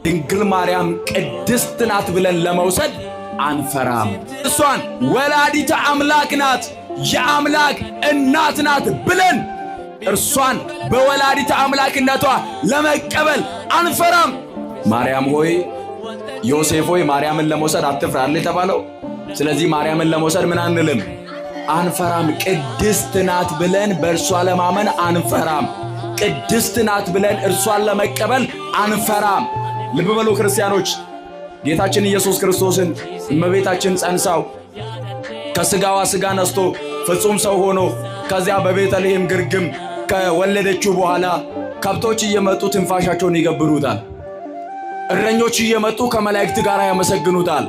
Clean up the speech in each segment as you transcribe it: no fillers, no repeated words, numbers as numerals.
ድንግል ማርያም ቅድስት ናት ብለን ለመውሰድ አንፈራም። እሷን ወላዲተ አምላክ ናት፣ የአምላክ እናት ናት ብለን እርሷን በወላዲተ አምላክነቷ ለመቀበል አንፈራም። ማርያም ሆይ፣ ዮሴፍ ሆይ፣ ማርያምን ለመውሰድ አትፍራ አይደል የተባለው? ስለዚህ ማርያምን ለመውሰድ ምን አንልም? አንፈራም። ቅድስት ናት ብለን በእርሷ ለማመን አንፈራም። ቅድስት ናት ብለን እርሷን ለመቀበል አንፈራም። ልብ በሉ ክርስቲያኖች፣ ጌታችን ኢየሱስ ክርስቶስን እመቤታችን ጸንሳው ከስጋዋ ስጋ ነስቶ ፍጹም ሰው ሆኖ ከዚያ በቤተልሔም ግርግም ከወለደችው በኋላ ከብቶች እየመጡ ትንፋሻቸውን ይገብሩታል። እረኞች እየመጡ ከመላእክት ጋር ያመሰግኑታል።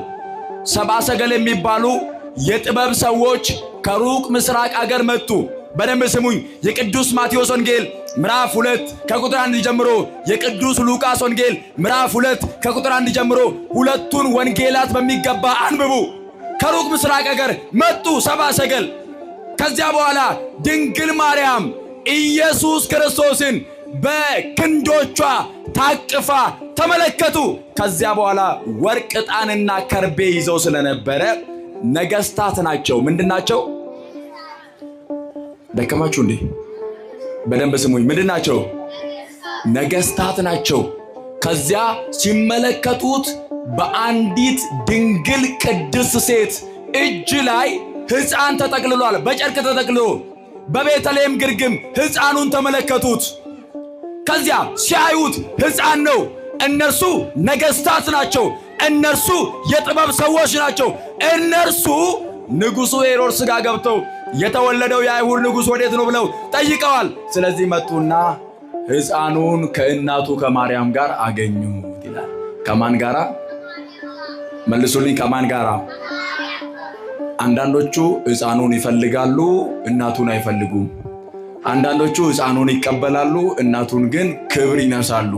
ሰብአ ሰገል የሚባሉ የጥበብ ሰዎች ከሩቅ ምስራቅ አገር መጡ። በደንብ ስሙኝ። የቅዱስ ማቴዎስ ወንጌል ምዕራፍ 2 ከቁጥር 1 ጀምሮ፣ የቅዱስ ሉቃስ ወንጌል ምዕራፍ 2 ከቁጥር 1 ጀምሮ፣ ሁለቱን ወንጌላት በሚገባ አንብቡ። ከሩቅ ምስራቅ አገር መጡ ሰብአ ሰገል። ከዚያ በኋላ ድንግል ማርያም ኢየሱስ ክርስቶስን በክንዶቿ ታቅፋ ተመለከቱ። ከዚያ በኋላ ወርቅ፣ ዕጣንና ከርቤ ይዘው ስለነበረ ነገስታት ናቸው። ምንድን ናቸው? ደከማችሁ እንዴ? በደንብ ስሙኝ። ምንድን ናቸው? ነገስታት ናቸው። ከዚያ ሲመለከቱት በአንዲት ድንግል ቅድስት ሴት እጅ ላይ ሕፃን ተጠቅልሏል፣ በጨርቅ ተጠቅልሎ በቤተልሔም ግርግም ሕፃኑን ተመለከቱት። ከዚያ ሲያዩት ሕፃን ነው። እነርሱ ነገስታት ናቸው። እነርሱ የጥበብ ሰዎች ናቸው። እነርሱ ንጉሡ ሄሮድስ ጋር ገብተው የተወለደው የአይሁድ ንጉሥ ወዴት ነው ብለው ጠይቀዋል። ስለዚህ መጡና ሕፃኑን ከእናቱ ከማርያም ጋር አገኙት ይላል። ከማን ጋራ? መልሱልኝ። ከማን ጋራ? አንዳንዶቹ ሕፃኑን ይፈልጋሉ፣ እናቱን አይፈልጉም። አንዳንዶቹ ሕፃኑን ይቀበላሉ፣ እናቱን ግን ክብር ይነሳሉ።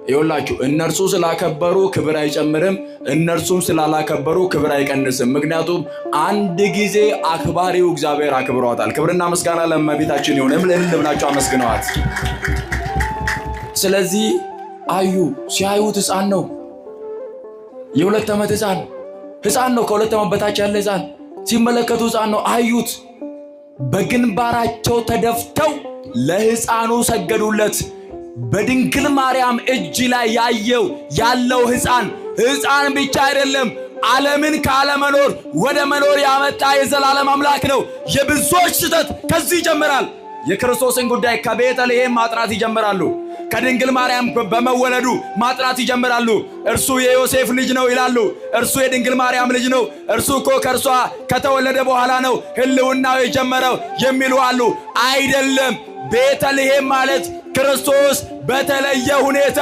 ይኸውላችሁ፣ እነርሱ ስላከበሩ ክብር አይጨምርም፣ እነርሱም ስላላከበሩ ክብር አይቀንስም። ምክንያቱም አንድ ጊዜ አክባሪው እግዚአብሔር አክብሯታል። ክብርና ምስጋና ለእመቤታችን ይሁን። እልል ብላችሁ አመስግነዋት። ስለዚህ አዩ። ሲያዩት ሕፃን ነው። የ2 ዓመት ሕፃን፣ ሕፃን ነው። ከ2 ዓመት በታች ያለ ሕፃን ሲመለከቱ ሕፃን ነው። አዩት። በግንባራቸው ተደፍተው ለሕፃኑ ሰገዱለት። በድንግል ማርያም እጅ ላይ ያየው ያለው ሕፃን ሕፃን ብቻ አይደለም፣ ዓለምን ካለመኖር ወደ መኖር ያመጣ የዘላለም አምላክ ነው። የብዙዎች ስህተት ከዚህ ይጀምራል። የክርስቶስን ጉዳይ ከቤተልሔም ማጥራት ይጀምራሉ። ከድንግል ማርያም በመወለዱ ማጥራት ይጀምራሉ። እርሱ የዮሴፍ ልጅ ነው ይላሉ። እርሱ የድንግል ማርያም ልጅ ነው፣ እርሱ እኮ ከእርሷ ከተወለደ በኋላ ነው ሕልውናው የጀመረው የሚሉ አሉ። አይደለም። ቤተልሔም ማለት ክርስቶስ በተለየ ሁኔታ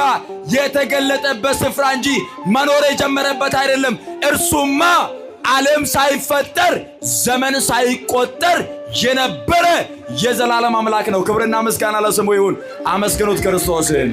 የተገለጠበት ስፍራ እንጂ መኖር የጀመረበት አይደለም። እርሱማ ዓለም ሳይፈጠር፣ ዘመን ሳይቆጠር የነበረ የዘላለም አምላክ ነው። ክብርና ምስጋና ለስሙ ይሁን። አመስግኑት ክርስቶስን።